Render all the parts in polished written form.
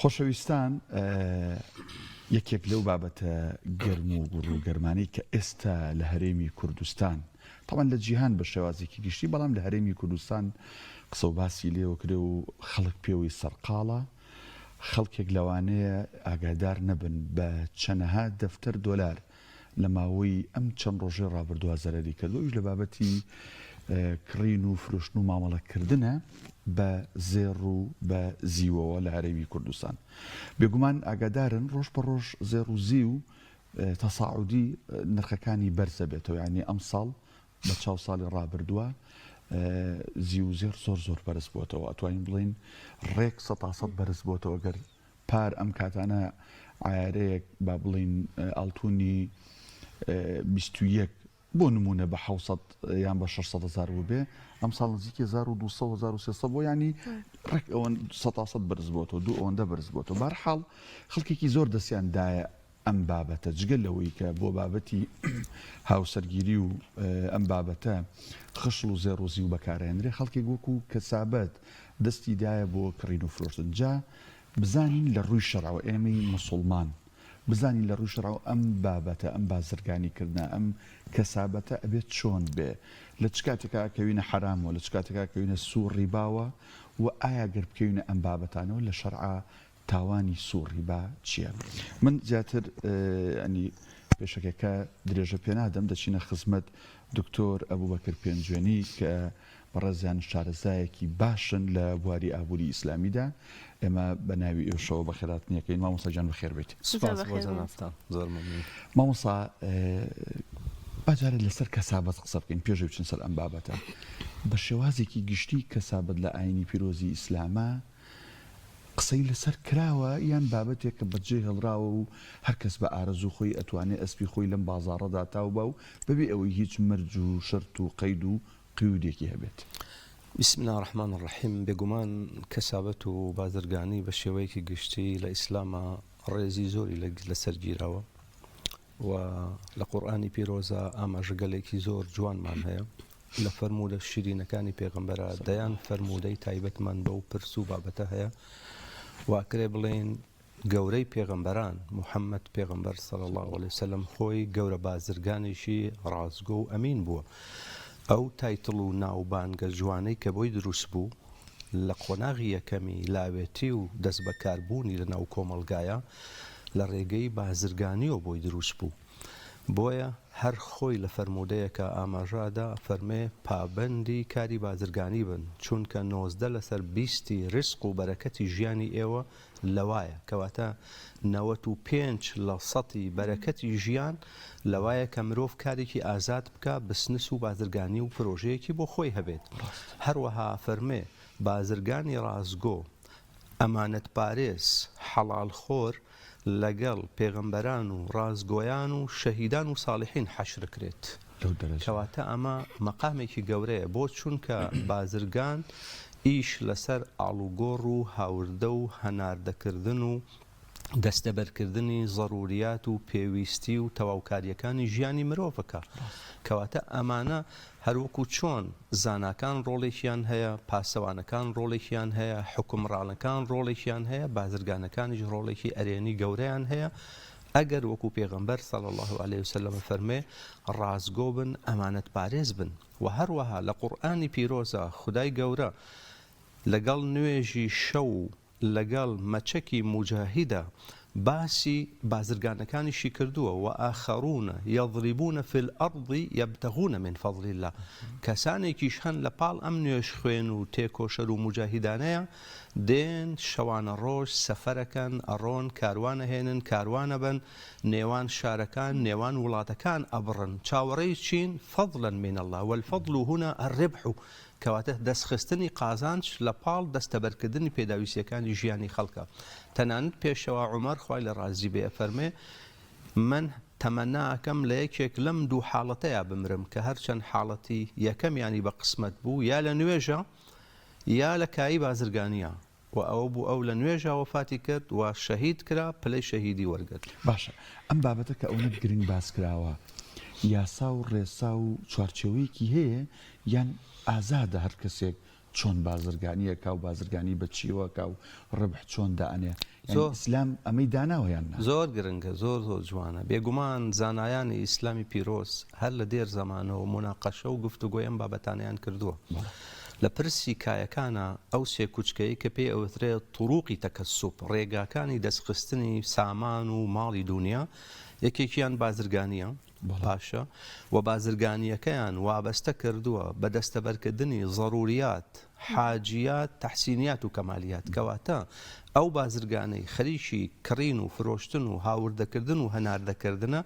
خۆشەویستان یەکێک لەو بابەتە گەرم و گوڕ و گەرمانەی کە ئێستا لە هەرێمی کوردستان تەبعەن لە جیهان بە شێوازێکی گشتی بەڵام لە هەرێمی کوردستان قسە و باسی لێوەکرێ و خەڵک پێوەی سەرقاڵە خەڵکێک لەوانەیە ئاگادار نەبن بە چەنەها دەفتەر دۆلار لە ماوەی ئەم چەند ڕۆژەی ڕابردووە زەرەری کردووە، ئەویش لە بابەتی کڕین و فرۆشتن و مامەڵەکردنە بە زێڕ و بە زیوەوە لە هەرێمی کوردستان. بێگومان ئاگادارن ڕۆژ بە ڕۆژ زێڕ و زیو تەساعودی نرخەکانی بەرزەبێتەوە، یانی ئەمساڵ بە چاو ساڵی ڕابردووە زیو و زێڕ زۆر زۆر بەرز بووەتەوە، ئەتوانین بڵێین ڕێک سەتاسەد بەرز بووەتەوە گەر پار ئەم کاتانە عەیارەیەک با بڵێین ئاڵتونی 21 بۆ نمونە بە 600 یان بە 600 هزار بووبێ ئەمساڵ نزیکی 1200 1300 بۆ ینی ڕێک ئەوەن سە بەرز بۆتەوە دوو ئەوەندە بەرز بۆتەوە بارحاڵ خەڵکێکی زۆر دەستیان دایە ئەم بابەتە جگە لەوەی کە بۆ بابەتی هاوسەرگیری و ئەم بابەتە خشڵ و زێڕ و زیو بەکارئەهێنرێ خەڵکێک وەکو کەسابەت دەستی دایە بۆ کڕین و فرۆشتن جا بزانین لە ڕووی شەرعەوە ئێمەی موسوڵمان بزانین لە ڕووی شەرعەوە ئەم بابەتە ئەم بازرگانی کردنە ئەم کەسابەتە ئەبێت چۆن بێ لە چ کاتێکا ئەکەوینە حەرامەوە لە چ کاتێکا ئەکەوینە سوو ڕیباوە و ئایا گەر بکەوینە ئەم بابەتانەوە لە شەرعا تاوانی سوو ڕیبا چیە؟ من زیاتر ینی پێشەکەکە درێژە پێنادەم دەچینە خزمەت دکتۆر ئەبوبەکر پێنجوێنی کە بەڕێزیان شارەزایەکی باشن لە بواری ئابووری ئیسلامیدا ئێمە بە ناوی ئێوشەوە بەخێراتنی ئەکەین مامۆستا گیان بەخێر بێیت. سوپاس بۆ جەنابتان زۆر مەمنون. مامۆستا با جارێ لەسەر کەسابەت قسە بکەین پێش ئەوەی بچین سەر ئەم بابەتە بە شێوازێکی گشتی کەسابەت لە ئاینی پیرۆزی ئیسلاما قسەی لەسەر کراوە یان بابەتێکە بەجێ هێڵراوە و هەر کەس بە ئارەزوو خۆی ئەتوانێ ئەسپی خۆی لەم بازاڕەدا تاو با و بەبێ ئەوەی هیچ مەرج و شەرت و قەید و قیودێکی هەبێت؟ بسم اللە الرحمن الرحیم بێگومان کەسابەت و بازرگانی بە شێوەیەکی گشتی لە ئیسلاما ڕێزی زۆری لەسەر گیراوە و لە قورئانی پیرۆزا ئاماژەگەلێکی زۆر جوانمان هەیە لە فەرموودە شیرینەکانی پێغەمبەرا دەیان فەرموودەی تایبەتمان بەو پرس و بابەتە هەیە واکرێ بڵێن گەورەی پێغەمبەران محەممەد پێغەمبەر صلی الله علیه وسلم خۆی گەورە بازرگانێکی ڕاستگۆ و ئەمین بووە ئەو title و ناوبانگە جوانەی کە بۆی دروست بوو لە قۆناغی یەکەمی لاوێتی و دەستبەکاربوونی لە ناو کۆمەڵگایە لە ڕێگەی بازرگانیەوە بۆی دروست بوو بۆیە هەر خۆی لە فەرموودەیەکا ئاماژە ئەدا ئەفەرمێ پابەندی کاری بازرگانی بن چونکە 19 لەسەر بیستی ڕزق و بەرەکەتی ژیانی ئێوە لەوایە کەواتە 95 لە سەتی بەرەکەتی ژیان لەوایە کە مرۆڤ کارێکی ئازاد بکا بسنس و بازرگانی و پرۆژەیەکی بۆ خۆی هەبێت هەروەها ئەفەرمێ بازرگانی ڕاستگۆ ئەمانەتپارێز، حەڵاڵخۆر لەگەڵ پێغەمبەران و ڕاستگۆیان و شەهیدان و ساڵحین حەشرکرێت. لەو دەرەجە. کەواتە ئەمە مەقامێکی گەورەیە بۆ چونکە بازرگان ئیش لەسەر ئاڵوگۆڕ و هاوردە و هەناردەکردن و دەستەبەرکردنی زەروریات و پێویستی و تەواوکارییەکانی ژیانی مرۆڤەکە. کەواتە ئەمانە هەروەکو چۆن زاناکان ڕۆڵێکیان هەیە، پاسەوانەکان ڕۆڵێکیان هەیە، حوکمڕانەکان ڕۆڵێکیان هەیە، بازرگانەکانیش ڕۆڵێکی ئەرێنی گەورەیان هەیە، ئەگەر وەکو پێغەمبەر صلی اللە علیە وسلم فەرمێ ڕاستگۆ بن، ئەمانەتپارێز بن. وە هەروەها لە قورئانی پیرۆزا خودای گەورە لەگەڵ نوێژی شەو و لەگەڵ مەچەکی موجاهیدا باسی بازرگانەکانیشی کردووە، وآخرون یضربون فی الارض یبتغون من فضل اللە، کەسانێکیش هەن لە پاڵ ئەم نوێژخوێن و تێکۆشەر و موجاهیدانەیە دێن شەوانە ڕۆژ سەفەرەکەن ئەڕۆن کاروان ئەهێنن کاروان ئەبەن نێوان شارەکان نێوان وڵاتەکان ئەبڕن چاوەڕێی چین فضلا من اللە والفضل هنا الربح کەواتە دەستخستنی قازانج لە پاڵ دەستەبەرکردنی پێداویستیەکانی ژیانی خەڵکە. تەنانەت پێشەوا عومەر خوای لێ ڕازی بێ ئەفەرمێ، من تەمەنا ئەکەم لە یەکێک لەم دوو حاڵەتەیا بمرم کە هەرچەند حاڵەتی یەکەمیانی بە قسمەت بوو یا لە نوێژا یا لە کایی بازرگانیا. وە ئەوە بوو ئەو لە نوێژا وەفاتی کرد و شەهید کرا پلەی شەهیدی وەرگرت. باشە ئەم بابەتە کە ئەونە گرنگ باس کراوە یاسا و ڕێسا و چوارچێوەیەکی هەیە یان ئازادە هەر کەسێک چۆن بازرگانی ئەکا و بازرگانی بە چیەوە ئەکا و ڕبح چۆن دائەنێ؟ یانی ئیسلام ئەمەی داناوە یان نا؟ زۆر گرنگە زۆر زۆر جوانە بێگومان زانایانی ئیسلامی پیرۆز هەر لە دێر زەمانەوە موناقەشە و گفتوگۆی ئەم بابەتانەیان کردووە لە پرسی کایەکانا ئەو سێ کوچکەی کە پێی ئەوترێ طروقی تەکەسوب ڕێگاکانی دەستخستنی سامان و ماڵی دونیا یەکێکیان بازرگانیە باشە و بازرگانیەکەیان وابەستە کردووە بە دەستەبەرکردنی زەروریات، حاجیات، تەحسینیات و کەمالیات، کەواتە ئەو بازرگانەی خەریکی کڕین و فرۆشتن و هاوردەکردن و هەناردەکردنە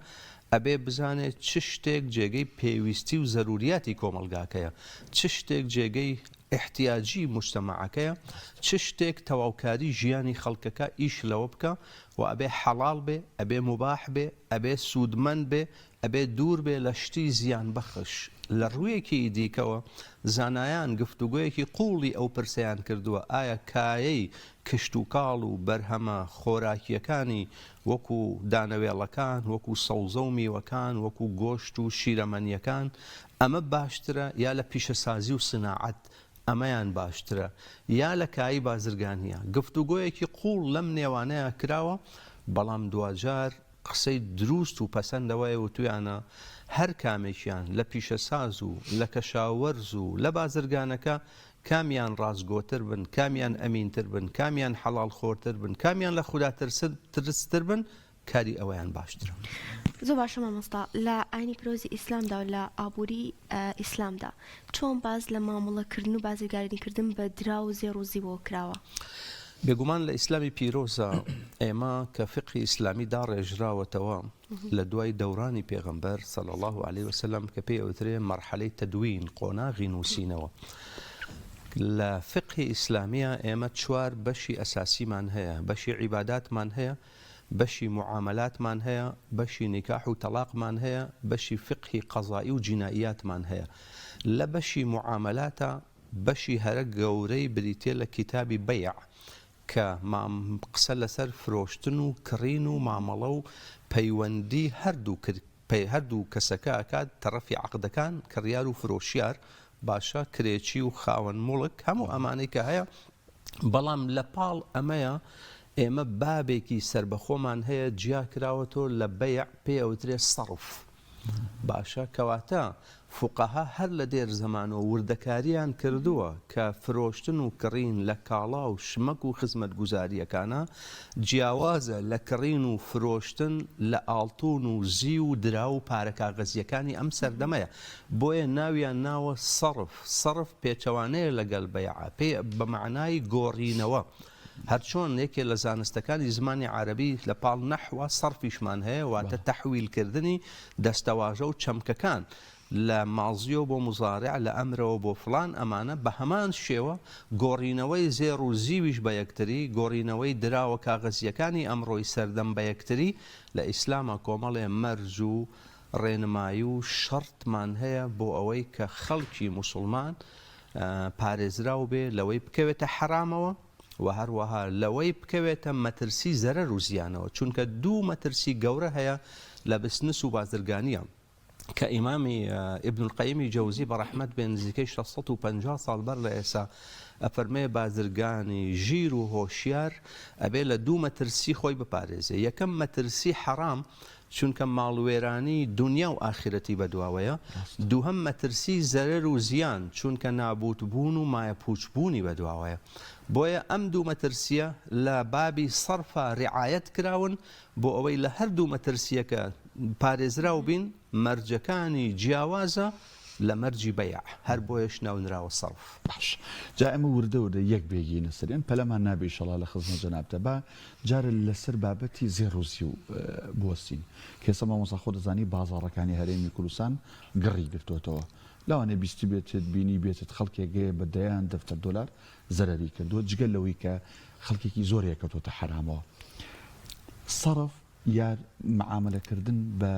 ئەبێ بزانێ چ شتێک جێگەی پێویستی و زەروریاتی کۆمەڵگاکەیە، چ شتێک جێگەی ئیحتیاجی موجتەمەعەکەیە، چ شتێک تەواوکاری ژیانی خەڵکەکە، ئیش لەوە بکە و ئەبێ حەڵاڵ بێ، ئەبێ موباح بێ، ئەبێ سوودمەند بێ، ئەبێ دوور بێ لە شتی زیان بەخش. لە ڕوویەکی دیکەوە زانایان گفتوگۆیەکی قووڵی ئەو پرسەیان کردووە ئایا کایەی کشتوکاڵ و بەرهەمە خۆراکییەکانی وەکو دانەوێڵەکان، وەکو سەوزە و میوەکان، وەکو گۆشت و شیرەمەنییەکان ئەمە باشترە یا لە پیشەسازی و سناعەت ئەمەیان باشترە یا لە کایەی بازرگانییە؟ گفتوگۆیەکی قووڵ لەم نێوانەیا کراوە، بەڵام دواجار قسەی دروست و پەسەند ئەوەیە وتویانە هەر کامێکیان لە پیشەساز و لە کەشاوەرز و لە بازرگانەکە کامیان ڕاستگۆتر بن، کامیان ئەمینتر بن، کامیان حەڵاڵخۆرتر بن، کامیان لە خودا ترستر بن، کاری ئەویان باشترە. زۆر باشە مامۆستا لە ئاینی پیرۆزی ئیسلامدا و لە ئابووری ئیسلامدا چۆن باس لە مامەڵە کردن و بازرگانی کردن بە دراو و زێڕ و زیوەوە کراوە؟ بێگومان لە ئیسلامی پیرۆزا ئێمە کە فیقهی ئیسلامی داڕێژراوەتەوە لە دوای دەورانی پێغەمبەر صلی اللە علیە وسلم کە پێی ئەوترێ مەرحەلەی تەدوین قۆناغی نووسینەوە لە فیقهی ئیسلامیە ئێمە چوار بەشی ئەساسیمان هەیە بەشی عیباداتمان هەیە بەشی موعامەلاتمان هەیە، بەشی نیکاح و تەڵاقمان هەیە، بەشی فیقهی قەزائی و جینائیاتمان هەیە. لە بەشی موعامەلاتا بەشی هەرە گەورەی بریتیە لە کیتابی بەیع کە قسە لەسەر فرۆشتن و کڕین و مامەڵە و پەیوەندی هەردوو هەردوو کەسەکە ئەکات تەڕەفی عەقدەکان کڕیار و فرۆشیار باشە کرێچی و خاوەن موڵک هەموو ئەمانەی کە هەیە بەڵام لە پاڵ ئەمەیا ئێمە بابێکی سەربەخۆمان هەیە جیا کراوەتەوە لە بەیع پێی ئەوترێ سەڕف باشە کەواتە فوقەها هەر لە دێر زەمانەوە وردەکاریان کردووە کە فرۆشتن و کڕین لە کاڵا و شمەک و خزمەتگوزارییەکانا جیاوازە لە کڕین و فرۆشتن لە ئاڵتون و زیو و دراو و پارە کاغەزییەکانی ئەم سەردەمەیە بۆیە ناویان ناوە سەڕف سەڕف پێچەوانەیە لەگەل بەیع پێ بە مەعنای گۆڕینەوە هەرچۆن یەکێ لە زانستەکانی زمانی عەرەبی لە پاڵ نەحوە سەرفیشمان هەیە واتە تەحویل کردنی دەستەواژە و چەمکەکان لە مازیەوە بۆ موزارع لە ئەمرەوە بۆ فڵان ئەمانە بە هەمان شێوە گۆڕینەوەی زێڕ و زیویش بە یەکتری گۆڕینەوەی دراوە کاغەزییەکانی ئەمڕۆی سەردەم بە یەکتری لە ئیسلاما کۆمەڵێ مەرج و ڕێنمایی و شەڕتمان هەیە بۆ ئەوەی کە خەڵکی موسوڵمان پارێزراو بێ لەوەی بکەوێتە حەرامەوە و هەروەها لەوەی بکەوێتە مەترسی زەرەر و زیانەوە چونکە دوو مەترسی گەورە هەیە لە بسنس و بازرگانیە کە ئیمامی ابن القیم جەوزی بە ڕەحمەت بێ نزیکەی 650 ساڵ بەر لە ئێسا ئەفەرمێ بازرگانی ژیر و هۆشیار ئەبێ لە دوو مەترسی خۆی بپارێزێ یەکەم مەترسی حەرام چونکە ماڵوێرانی دونیا و ئاخیرەتی بەدواوەیە، دووهەم مەترسی زەرەر و زیان، چونکە نابوت بوون و مایەپووچ بوونی بەدواوەیە. بۆیە ئەم دوو مەترسییە لە بابی سەرفا ریعایەت کراون بۆ ئەوەی لە هەردوو مەترسییەکە پارێزراو بین، مەرجەکانی جیاوازە لە مەرجی بەیع، هەر بۆیەش ناونراوە سەرف. باش جا ئێمە وردە وردە یەک بێگەینە سەریان پەلەمان نابێ ئیشەڵا لە خزمەت جەنابتا با جارێ لەسەر بابەتی زێڕ و زیو بوەستین کە ئێستا مامۆستا خۆت دەزانی بازاڕەکانی هەرێمی کوردستان گڕی گرتۆتەوە لەوانەیە بیستبێتت بینیبێتت خەڵکێک هەیە بە دەیان دەفتەر دۆلار زەرەری کردووە جگە لەوەی کە خەڵکێکی زۆر هەیە کەوتۆتە حەرامەوە سەرف یار معامەلە کردن بە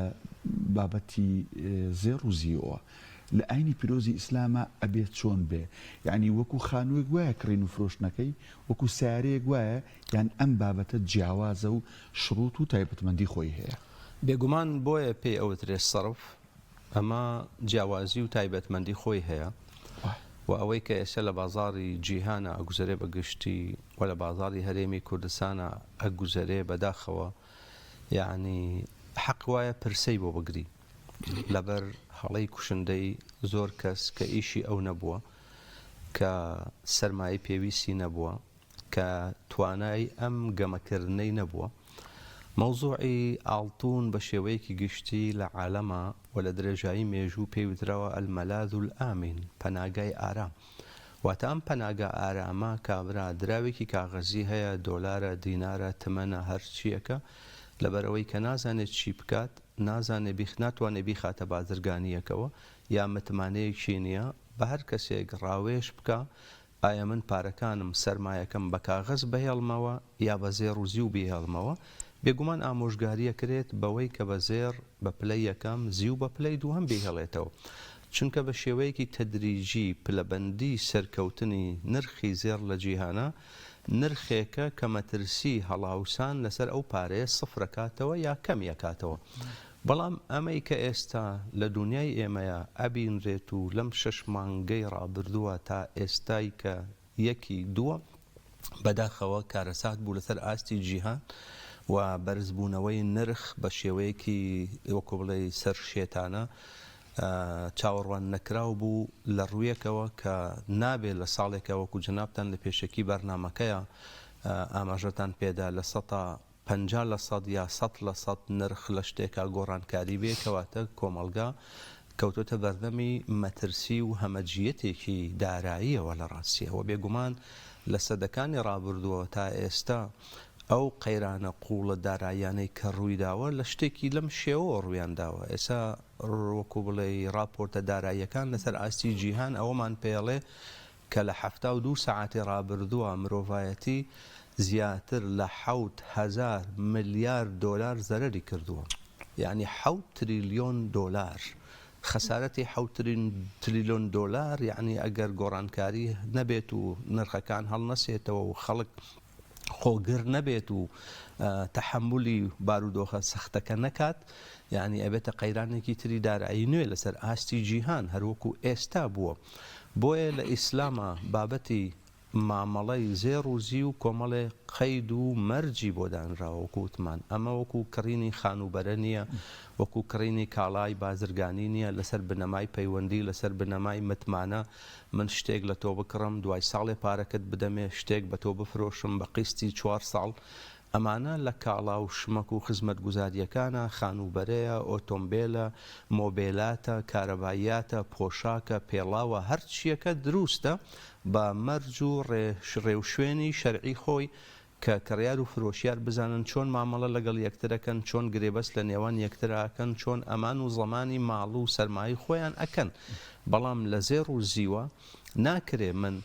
بابەتی زێڕ و زیوەوە لە ئاینی پیرۆزی ئیسلاما ئەبێ چۆن بێ یەعنی وەکو خانووێک وایە کڕین و فرۆشتنەکەی وەکو سەیارەیەک وایە یان ئەم بابەتە جیاوازە و شروت و تایبەتمەندی خۆی هەیە؟ بێگومان بۆیە پێی ئەوترێ سەرف ئەمە جیاوازی و تایبەتمەندی خۆی هەیە. و ئەوەی کە ئێستا لە بازاڕی جیهانا ئەگوزەرێ بە گشتی و لە بازاڕی هەرێمی کوردستانا ئەگوزەرێ بەداخەوە یەعنی حەق وایە پرسەی بۆ بگری لەبەر هەڵەی کوشندەی زۆر کەس کە ئیشی ئەو نەبووە کە سەرمایەی پێویستی نەبووە کە توانای ئەم گەمەکردنەی نەبووە. مەوزوعی ئاڵتوون بە شێوەیەکی گشتی لە عالەما و لە درێژایی مێژوو پێی وتراوە الملاذ الآمن، پەناگای ئارام. واتە ئەم پەناگا ئارامە کابرا دراوێکی کاغەزی هەیە، دۆلارە، دینارە، تمەنە، هەرچییەکە، لەبەرئەوەی کە نازانێت چی بکات، نازانێ بیخ ناتوانێ بیخاتە بازرگانییەکەوە یا متمانەیەکی نییە، بە هەر کەسێک ڕاوێژ بکا ئایا من پارەکانم، سەرمایەکەم بە کاغەز بهێڵمەوە یا بە زێڕ و زیو بیهێڵمەوە؟ بێگومان ئامۆژگاری ئەکرێت بەوەی کە بە زێڕ بە پلەی یەکەم، زیو بە پلەی دووهەم بیهێڵێتەوە. چونکە بە شێوەیەکی تەدریجی پلەبەندی سەرکەوتنی نرخی زێڕ لە جیهانا نرخێکە کە مەترسی هەڵاوسان لەسەر ئەو پارەیە سفرەکاتەوە یا کەمی ئەکاتەوە. بەڵام ئەمەی کە ئێستا لە دونیای ئێمەیا ئەبینرێت و لەم شەش مانگەی ڕابردووە تا ئێستای کە یەکی دووە بەداخەوە کارەسات بوو لەسەر ئاستی جیهان و بەرزبوونەوەی نرخ بە شێوەیەکی وەکو بڵێی سەرشێتانە چاوەڕوان نەکراو بوو لە ڕوویەکەوە کە نابێ لە ساڵێکا وەکو جەنابتان لە پێشەکی بەرنامەکەیا ئاماژەتان پێدا لە سەتا 50 لە سەد یا سەت لە سەد نرخ لە شتێکا گۆڕانکاری بێ کەواتە کۆمەڵگا کەوتۆتە بەردەمی مەترسی و هەمەجییەتێکی داراییەوە لە ڕاستییە وە بێگومان لە سەدەکانی ڕابردووەوە تا ئێستا ئەو قەیرانە قووڵە داراییانەی کە ڕوویداوە لە شتێکی لەم شێوەوە ڕوویان داوە ئێستا وەکو بڵێی ڕاپۆرتە داراییەکان لەسەر ئاستی جیهان ئەوەمان پێڵێ کە لە 72 سەعاتی ڕابردووە مرۆڤایەتی زیاتر لە 7000 ملیار دۆلار زەرەری کردووە یانی حەوت تریلیۆن دۆلار خەسارەتی حەوت تریلیۆن دۆلار یانی ئەگەر گۆڕانکاری نەبێت و نرخەکان هەڵنەسێتەوە و خەڵک خۆگر نەبێت و تەحەمولی بارودۆخە سەختەکە نەکات یانی ئەبێتە قەیرانێکی تری دارایی نوێ لەسەر ئاستی جیهان هەروەکو ئێستا بووە بۆیە لە ئیسلاما بابەتی مامەڵەی زێڕ و زیو کۆمەڵێ قەید و مەرجی بۆ دانراوە وەکو وتمان ئەمە وەکو کڕینی خانووبەرە نییە وەکو کڕینی کاڵای بازرگانی نییە لەسەر بنەمای پەیوەندی لەسەر بنەمای متمانە من شتێک لە تۆ بکڕم دوای ساڵێ پارەکەت بدەمێ شتێک بە تۆ بفرۆشم بە قیستی چوار ساڵ ئەمانە لە کاڵا و شمەک و خزمەتگوزارییەکانە، خانووبەرەیە، ئۆتۆمبێلە، مۆبێلاتە، کارەباییاتە، پۆشاکە، پێڵاوە، هەرچییەکە دروستە بە مەرج و ڕێوشوێنی شەرعی خۆی کە کڕیار و فرۆشیار بزانن چۆن مامەڵە لەگەڵ یەکتر ئەکەن، چۆن گرێبەست لە نێوان یەکترا ئەکەن، چۆن ئەمان و زەمانی ماڵ و سەرمایەی خۆیان ئەکەن. بەڵام لە زێڕ و زیوە ناکرێ من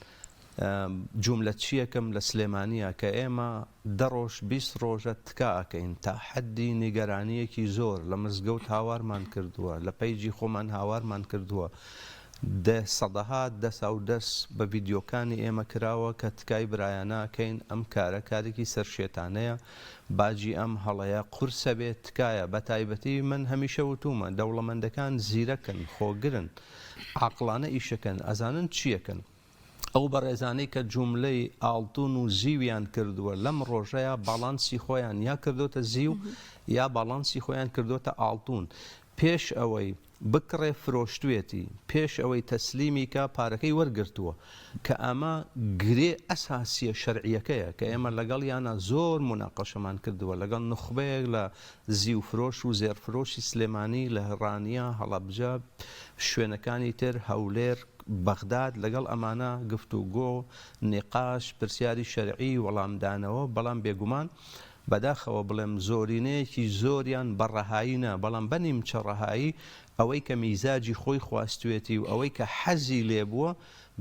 جوملە چیەکم لە سلێمانیە کە ئێمە دە ڕۆژ 20 ڕۆژە تکا ئەکەین تا حەدی نیگەرانیەکی زۆر لە مزگەوت هاوارمان کردووە لە page ی خۆمان هاوارمان کردووە دە سەدەها دەسا و دەس بە ڤیدیۆکانی ئێمە کراوە کە تکای برایانە ئەکەین ئەم کارە کارێکی سەرشێتانەیە باجی ئەم هەڵەیە قورسە بێت تکایە بە تایبەتی من هەمیشە وتومە دەوڵەمەندەکان زیرەکن خۆگرن عاقڵانە ئیشەکەن ئەزانن چیەکەن ئەو بەڕێزانەی کە جوملەی ئاڵتون و زیویان کردووە لەم ڕۆژەیا باڵانسی خۆیان یا کردۆتە زیو یا باڵانسی خۆیان کردۆتە ئاڵتون پێش ئەوەی بکڕێ فرۆشتوێتی پێش ئەوەی تەسلیمی کا پارەکەی وەرگرتووە کە ئەمە گرێ ئەساسیە شەرعیەکەیە کە ئێمە لەگەڵیانا زۆر موناقەشەمان کردووە لەگەڵ نوخبەیەک لە زیو فرۆش و زێڕ فرۆشی سلێمانی لە ڕانیە هەڵەبجە شوێنەکانی تر هەولێر بەغداد لەگەڵ ئەمانە گفتوگۆ، نیقاش، پرسیاری شەرعی، وەڵامدانەوە، بەڵام بێگومان بەداخەوە بڵێم زۆرینەیەکی زۆریان بە ڕەهایی نا بەڵام بە نیمچە ڕەهایی ئەوەی کە میزاجی خۆی خواستوێتی و ئەوەی کە حەزی لێ بووە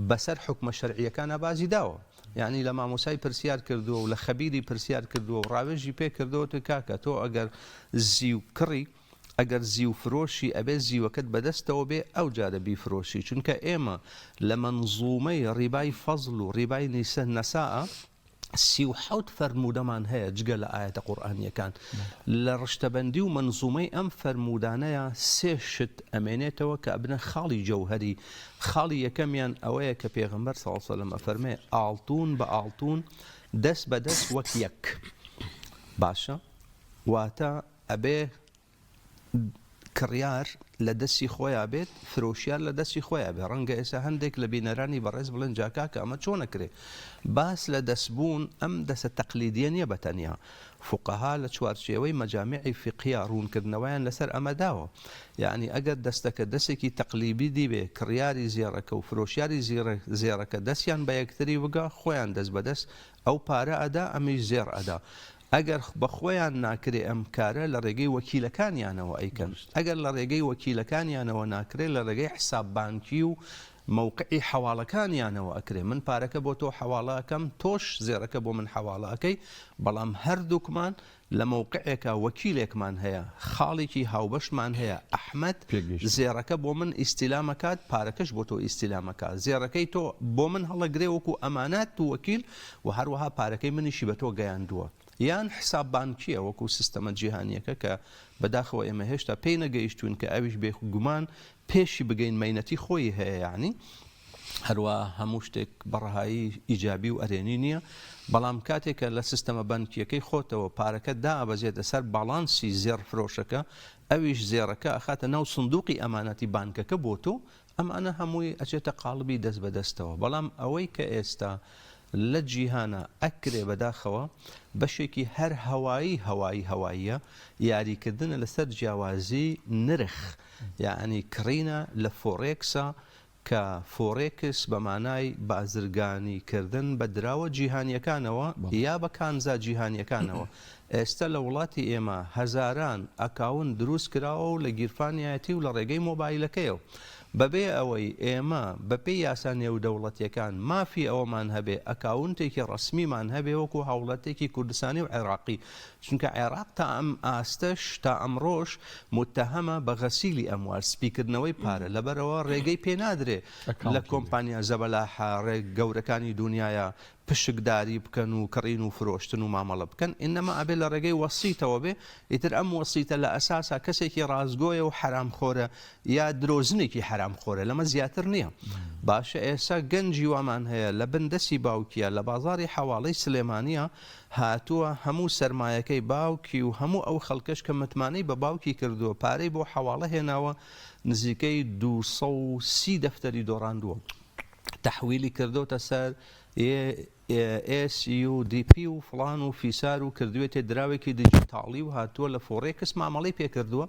بەسەر حوکمە شەرعییەکانا بازی داوە یانی لە مامۆسای پرسیار کردووە و لە خەبیری پرسیار کردووە و ڕاوێژی پێ کردووە وتوی کاکە تۆ ئەگەر زیو کڕی ئەگەر زیو فرۆشی ئەبێ زیوەکەت بەدەستەوە بێ ئەوجارە بیفرۆشی چونکە ئێمە لە مەنزومەی ڕیبای فەزل و ڕیبای نەساء. 37 فەرموودەمان هەیە جگە لە ئایەتە قورئانییەکان. لە ڕشتەبەندی و مەنزومەی ئەم فەرموودانەیا سێ شت ئەمێنێتەوە کە ئەبنە خاڵی جەوهەری. خاڵی یەکەمیان ئەوەیە کە پێغەمبەر صلی اللە علیە وسلم ئەفەرمێ ئاڵتوون بە ئاڵتوون دەست بە دەست وەک یەک. باشە واتە ئەبێ کڕیار لە دەستی خۆیا بێت، فرۆشیار لە دەستی خۆیا بێت، ڕەنگە ئێستا هەندێک لە بینەرانی بەڕێز بڵێن جا کاکە ئەمە چۆن ئەکرێ؟ باس لە دەست بوون ئەم دەسە تەقلیدیە نیە بە تەنیا، فوقەها لە چوارچێوەی مەجامیعی فیقهیا ڕوونکردنەوەیان لەسەر ئەمە داوە، یەعنی ئەگەر دەستەکە دەسێکی تەقلیبدی بێ کڕیاری زێڕەکە و فرۆشیاری زێڕەکە دەستیان بە یەکتری بگا خۆیان دەست بە دەست ئەو پارە ئەدا ئەمیش زێڕ ئەدا ئەگەر بە خۆیان ناکرێ ئەم کارە لە ڕێگەی وەکیلەکانیانەوە ئەیکەن، ئەگەر لە ڕێگەی وەکیلەکانیانەوە ناکرێ لە ڕێگەی حساب بانکی و مەوقعی حەواڵەکانیانەوە ئەکرێ، من پارەکە بۆ تۆ حەواڵە ئەکەم تۆش زێڕەکە بۆ من حەواڵە ئەکەی، بەڵام هەردووکمان لە مەوقعێکا وەکیلێکمان هەیە، خاڵێکی هاوبەشمان هەیە، ئەحمەد زێڕەکە بۆ من ئیستیلام ئەکات پارەکەش بۆ تۆ ئیستیلام ئەکات، زێڕەکەی تۆ بۆ من هەڵەگرێ وەکو ئەمانات و وەکیل و هەروەها پارەکەی منیشی بە تۆ گەیاندووە. یان حساب بانکییە وەکو سیستەمە جیهانییەکە کە بەداخەوە ئێمە هێشتا پێی نەگەیشتووین کە ئەویش بێ گومان پێشی بگەین مەینەتی خۆی هەیە یانی هەروا هەموو شتێک بە ڕەهایی ئیجابی و ئەرێنی نییە بەڵام کاتێک کە لە سیستەمە بەنکییەکەی خۆتەوە پارەکە دابەزێتە سەر باڵانسی زێڕ فرۆشەکە ئەویش زێڕەکە ئەخاتە ناو سندوقی ئەمانەتی بانکەکە بۆ تۆ ئەمانە هەمووی ئەچێتە قاڵبی دەست بە دەستەوە بەڵام ئەوەی کە ئێستا لە جیهانا ئەکرێ بەداخەوە بەشێکی هەر هەوایی هەوایی هەواییە یاریکردنە لەسەر جیاوازی نرخ یەعنی کڕینە لە فۆڕێکسا کە فۆڕێکس بە مانای بازرگانی کردن بە دراوە جیهانیەکانەوە یا بە کانزا جیهانیەکانەوە ئێستە لە وڵاتی ئێمە هەزاران ئەکاونت دروست کراوە و لە گیرفانیایەتی و لە ڕێگەی مۆبایلەکەیەوە بەبێ ئەوەی ئێمە بەپێی یاسا نێودەوڵەتیەکان مافی ئەوەمان هەبێ ئەکاونتێکی ڕەسمیمان هەبێ وەکو هاوڵاتیەکی کوردستانی و عێراقی چونکە عێراق تا ئەم ئاستەش تا ئەمڕۆش موتەهەمە بە غەسیلی ئەموال سپیکردنەوەی پارە لەبەرئەوە ڕێگەی پێنادرێ لە کۆمپانیا زەبەلاحە گەورەکانی دونیایە پشکداری بکەن و کڕین و فرۆشتن و مامەڵە بکەن، ئینەما ئەبێ لە ڕێگەی وەسیتەوە بێ، ئیتر ئەم وەسیتە لە ئەساسا کەسێکی ڕاستگۆیە و حەرامخۆرە یا درۆزنێکی حەرامخۆرە لەمە زیاتر نییە. باشە ئێستا گەنجی وامان هەیە لە بن دەستی باوکیە لە بازاڕی حەواڵەی سلێمانیە هاتووە هەموو سەرمایەکەی باوکی و هەموو ئەو خەڵکەش کە متمانەی بە باوکی کردووە پارەی بۆ حەواڵە هێناوە نزیکەی 230 دەفتەری دۆڕاندووە. تەحویلی کردۆتە سەر SUDP و فڵان و فیسار و کردوێتێ دراوێکی دیجیتاڵی و هاتووە لە فۆڕێکس مامەڵەی پێکردووە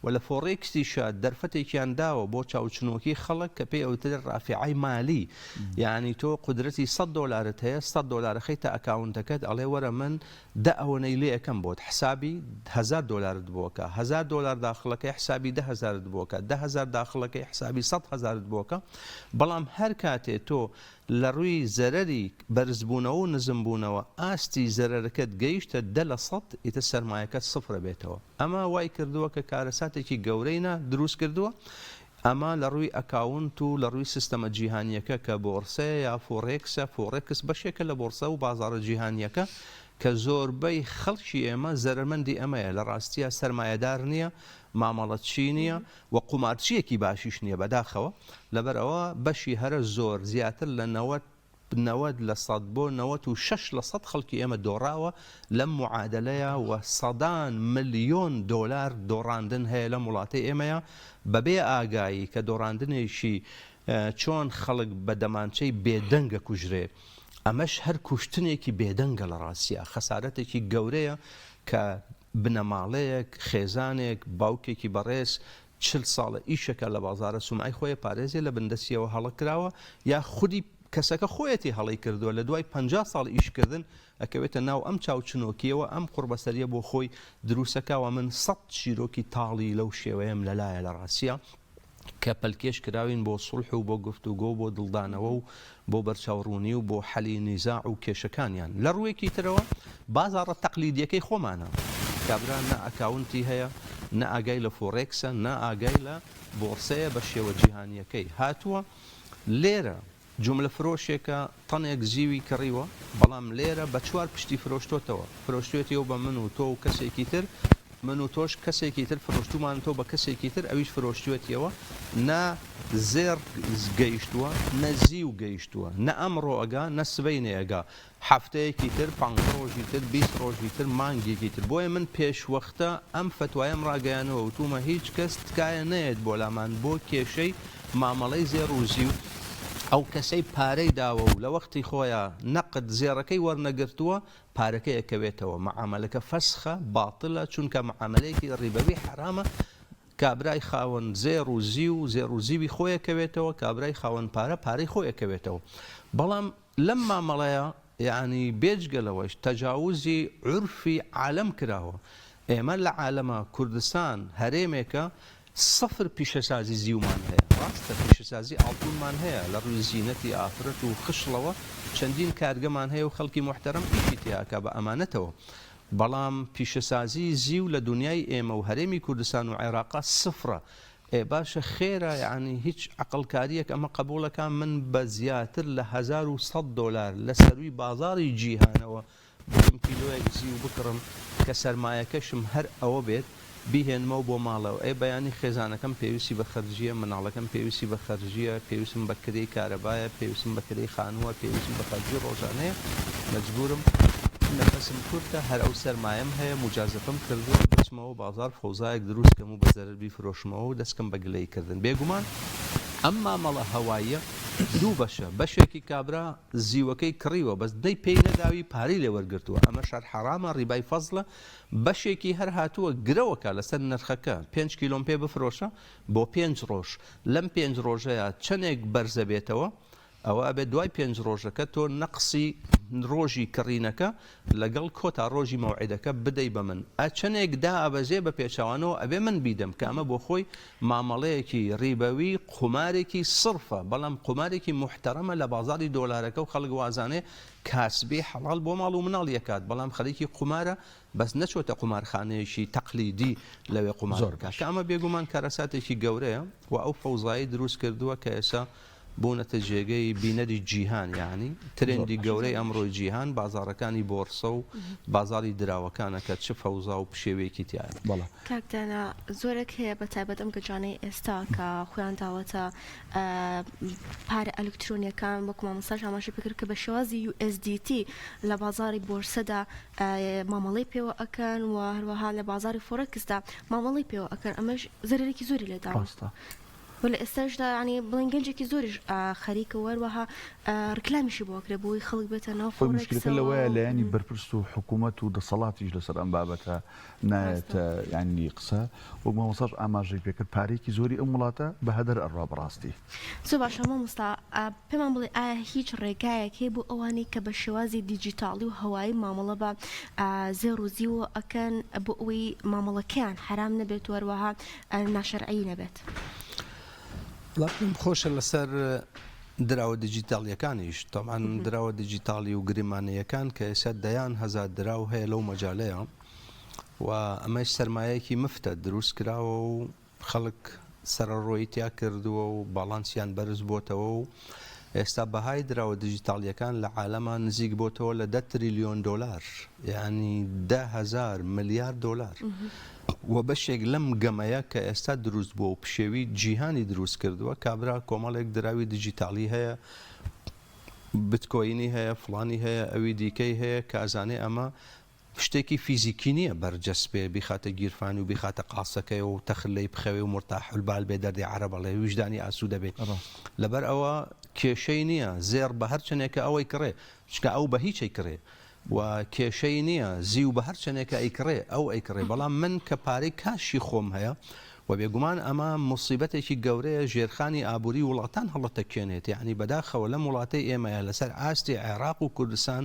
و لە فۆڕێکسیشا دەرفەتێکیان داوە بۆ چاوچنۆکی خەڵک کە پێی ئەوترێت ڕافعەی مالی یعنی تۆ قودرەتی 100 دۆلارت هەیە 100 دۆلار خەیتە ئەکاونتەکەت ئەڵێ وەرە من دە ئەوەنەی لێ ئەکەم بۆت حسابی هەزار دۆلارت بۆ ئەکا هەزار دۆلار داخڵەکەی حسابی دە هەزارت بۆ ئەکا دە هەزار داخڵەکەی حسابی سەد هەزارت بۆ ئەکا بەڵام هەر کاتێ تۆ لە ڕووی زەرەری بەرزبوونەوە و نزمبوونەوە ئاستی زەرەرەکەت گەیشتە 10% ئیتر سەرمایەکەت سفرە بێتەوە ئەمە وای کردووە کە کارەساتێکی گەورەی نا دروست کردووە ئەمە لە ڕووی ئەکاونت و لە ڕووی سیستەمە جیهانییەکە کە بۆڕسەیە یا فۆڕێکسە، فۆڕێکس بەشێکە لە بۆڕسە و بازاڕە جیهانییەکە کە زۆربەی خەڵکی ئێمە زەرەرمەندی ئەمەیە، لە ڕاستیا سەرمایەدار نییە، مامەڵەچی نییە و قومارچییەکی باشیش نییە بەداخەوە، لەبەرئەوە بەشی هەرە زۆر زیاتر لە 90 90% بۆ 96% خەڵکی ئێمە دۆڕاوە لەم موعادەلەیە و سەدان ملیۆن دۆلار دۆڕاندن هەیە لەم وڵاتەی ئێمەیا بەبێ ئاگایی کە دۆڕاندنێکی چۆن خەڵک بە دەمانچەی بێدەنگ ئەکوژرێ ئەمەش هەر کوشتنێکی بێدەنگە لە ڕاستیا خەسارەتێکی گەورەیە کە بنەماڵەیەک خێزانێک باوکێکی بەڕێز 40 ساڵە ئیشەکە لە بازارە سومعەی خۆی پارێزێ لە بندەستیەوە هەڵە کراوە یا خودی کەسەکە خۆیەتی هەڵەی کردووە لە دوای 50 ساڵ ئیشکردن ئەکەوێتە ناو ئەم چاوچنۆکیەوە ئەم قوڕبەسەریە بۆ خۆی دروسەکا وە من سەد چیرۆکی تاڵی لەو شێوەیەم لەلایە لە ڕاستیا کە پەلکێش کراوین بۆ سوڵح و بۆ گفتوگۆ و بۆ دڵدانەوە و بۆ بەرچاوڕوونی و بۆ حەلی نیزاع و کێشەکانیان. لە ڕووێکی ترەوە بازاڕە تەقلیدیەکەی خۆمانە. کابرا نە ئەکاونتی هەیە، نە ئاگای لە فۆڕێکسە، نە ئاگای لە بۆڕسەیە بە شێوە جیهانیەکەی. هاتووە لێرە. جوملە فرۆشێکە تەنێک زیوی کڕیوە بەڵام لێرە بە چوار پشتی فرۆشتۆتەوە فرۆشتوێتیەوە بە من و تۆ و کەسێکی تر من و تۆش کەسێکی تر فرۆشتومانەتەوە بە کەسێکی تر ئەویش فرۆشتوێتیەوە نە زێڕ گەیشتووە نە زیو گەیشتووە نە ئەمڕۆ ئەگا نە سبەینێ ئەگا هەفتەیەکی تر، پانزە ڕۆژی تر، 20 ڕۆژی تر، مانگێکی تر. بۆیە من پێشوەختە ئەم فەتوایەم ڕاگەیانوە، وتومە هیچ کەس تکایە نەیەت بۆ لامان بۆ کێشەی مامەڵەی زێڕ و زیو، ئەو کەسەی پارەی داوە و لە وەختی خۆیا نەقد زێڕەکەی وەرنەگرتووە پارەکەی ئەکەوێتەوە، معامەلەکە فەسخە، باتڵە، چونکە معامەلەیەکی ڕیبەوی حەرامە، کابرای خاوەن زێڕ و زیو زێڕ و زیوی خۆی ئەکەوێتەوە، کابرای خاوەن پارە پارەی خۆی ئەکەوێتەوە. بەڵام لەم مامەڵەیە یەعنی بێجگە لەوەش تەجاوزی عورفی عالەم کراوە. ئێمە لە عالەما کوردستان هەرێمێکە سفر پیشەسازی زیومان هەیە. ڕاستە پیشەسازی ئاڵتونمان هەیە لە ڕووی زینەتی ئافرەت و خشڵەوە چەندین کارگەمان هەیە و خەڵکی موحتەرەم ئیشی تیا ئەکا بە ئەمانەتەوە. بەڵام پیشەسازی زیو لە دونیای ئێمە و هەرێمی کوردستان و عێراقا سفرە. ئێ باشە خێرە یەعنی هیچ عەقڵکاریەک ئەمە قەبوڵەکا من بە زیاتر لە 1100 دۆلار لە سەروی بازاڕی جیهانەوە بچم کیلۆیەک زیو بکڕم کە سەرمایەکەشم هەر ئەوە بێت بیهێنمەوە بۆ ماڵەوە ئێ بەیانی خێزانەکەم پێویستی بە خەرجیە مناڵەکەم پێویستی بە خەرجیە پێویستم بە کرێی کارەبایە پێویستم بە کرێی خانووە پێویستم بە خەرجی ڕۆژانەیە مەجبورم نەفەسم کورتە هەر ئەو سەرمایەم هەیە موجازەفەم کردووە بچمەوە بازاڕ فەوزایەک دروست کەم و بە زەرەر بیفرۆشمەوە و دەست کەم بە گلەیی کردن. بێگومان ئەم مامەڵە هەواییە دوو بەشە، بەشێکی کابرا زیوەکەی کڕیوە بەس دەی پێی نەداوی پارەی لێ وەرگرتووە ئەمەش هەر حەرامە ڕیبای فەزڵە، بەشێکی هەر هاتووە گرەوەکە لەسەر نرخەکە پێنج کیلۆم پێ بفرۆشە بۆ پێنج ڕۆژ لەم پێنج ڕۆژەیا چەنێک بەرزەبێتەوە ئەوە ئەبێت دوای پێنج ڕۆژەکە تۆ نەقسی ڕۆژی کڕینەکە لەگەڵ کۆتا ڕۆژی مەوعیدەکە بدەی بە من ئە چەنێک دائەبەزێ بە پێچەوانەوە ئەبێ من بیدەم کە ئەمە بۆ خۆی مامەڵەیەکی ڕیبەوی قومارێکی سڕفە بەڵام قومارێکی موحتەرەمە لە بازاڕی دۆلارەکە و خەڵک وازانێ کاسبی حەڵاڵ بۆ ماڵ و مناڵی ئەکات بەڵام خەریکی قومارە بەس نەچۆتە قومارخانەیەکی تەقلیدی لەوێ قومار زۆر بکات باش. کە ئەمە بێگومان کارەساتێکی گەورەیە و ئەو فەوزایەی دروست کردووە کە ئێستا بوونەتە جێگەی بینەری جیهان یانی ترێندی گەورەی ئەمڕۆی جیهان بازاڕەکانی بۆڕسە و بازاڕی دراوەکانە کە چ فەوزا و پشێویەکی تیایە. بەڵێ. کاک دانا زۆرێک هەیە بە تایبەت ئەم گەنجانەی ئێستا کە خۆیان داوەتە پارە ئەلکترۆنیەکان وەکو مامۆستاش ئاماژەی پێکرد کە بە شێوازی USDT لە بازاڕی بۆرسەدا مامەڵەی پێوە ئەکەن و هەروەها لە بازاڕی فۆڕێکسدا مامەڵەی پێوە ئەکەن ئەمەش زەرەرێکی زۆری لێداوە. ڕاستە. و لە ئێستاشدا یانی بڵێن گەنجێکی زۆریش خەریکە و هەروەها ڕیکلامیشی بۆ ئەکرێ بۆی خەڵک بێتە ناو خۆی مشکلەکە فۆڕێکسەوە لەوەیە لایەنی بەرپرس و حکوومەت و دەسەڵاتیش لەسەر ئەم بابەتە نایەتە یانی قسە وەک مامۆستاش ئاماژەی پێکرد پارەیەکی زۆری ئەم وڵاتە بە هەدەر ئەڕوا بەڕاستی. زۆر باشە مامۆستا پێمان بڵێ ئایا هیچ ڕێگایەک هەیە بۆ ئەوانەی کە بە شێوازی دیجیتاڵی و هەوایی مامەڵە بە زێڕ و زیوەوە ئەکەن بۆ ئەوەی مامەڵەکەیان حەرام نەبێت و هەروەها ناشەرعی نەبێت. وەڵا پێم خۆشە لەسەر دراوە دیجیتاڵیەکانیش تەبعەن دراوە دیجیتاڵی و گریمانەیەکان کە ئێستا دەیان هەزار دراو هەیە لەو مەجالەیە و ئەمەش سەرمایەکی مفتە دروست کراوە و خەڵک سەرەڕۆیی تیا کردووە و باڵانسیان بەرز بۆتەوە و ئێستا بەهای دراوە دیجیتاڵیەکان لە عالەما نزیک بۆتەوە لە دە تریلیۆن دۆلار یانی 10,000 ملیار دۆلار و بەشێک لەم گەمەیە کە ئێستا دروست بووە و پشێوی جیهانی دروست کردووە کابرا کۆمەڵێک دراوی دیجیتاڵی هەیە بتکۆینی هەیە فڵانی هەیە ئەوی دیکەی هەیە کە ئەزانێ ئەمە شتێکی فیزیکی نییە بەرجەسپێ بیخاتە گیرفانی و بیخاتە قاسەکەی و تەخت لێی بخەوێ و مورتاح البال بێ دەردی عەرەب ئەڵێ ویژدانی ئاسوودە بێ لەبەر ئەوە کێشەی نییە زێڕ بە هەر چەنێکە ئەوەی کڕێ چونکە ئەو بە هیچ ئەیکڕێ و کێشەی نییە زیو بە هەر چەنێکە ئەیکڕێ ئەو ئەیکڕێ بەڵام من کە پارەی کاشی خۆم هەیە و بێگومان ئەمە موسیبەتێکی گەورەیە ژێرخانی ئابووری وڵاتان هەڵەتەکێنێت یەعنی بەداخەوە لەم وڵاتەی ئێمەیە لەسەر ئاستی عێراق و کوردستان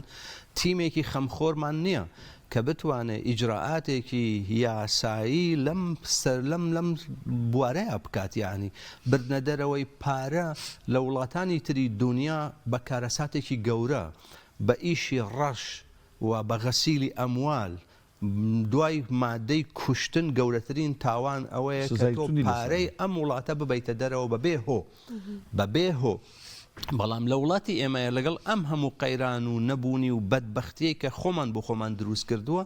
تیمێکی خەمخۆرمان نییە کە بتوانێ ئیجرائاتێکی یاسایی لەم سەر لەم لەم بوارەیا بکات یەعنی بردنە دەرەوەی پارە لە وڵاتانی تری دونیا بە کارەساتێکی گەورە بە ئیشی ڕەش و بە غەسیلی ئەموال دوای مادەی کوشتن گەورەترین تاوان ئەوەیە کە سزای تۆ توندی لەسەرە. پارەی ئەم وڵاتە ببەیتە دەرەوە بەبێ هۆ بەبێ هۆ. بەڵام لە وڵاتی ئێمەیە لەگەڵ ئەم هەموو قەیران و نەبوونی و بەدبەختیەی کە خۆمان بۆ خۆمان دروست کردووە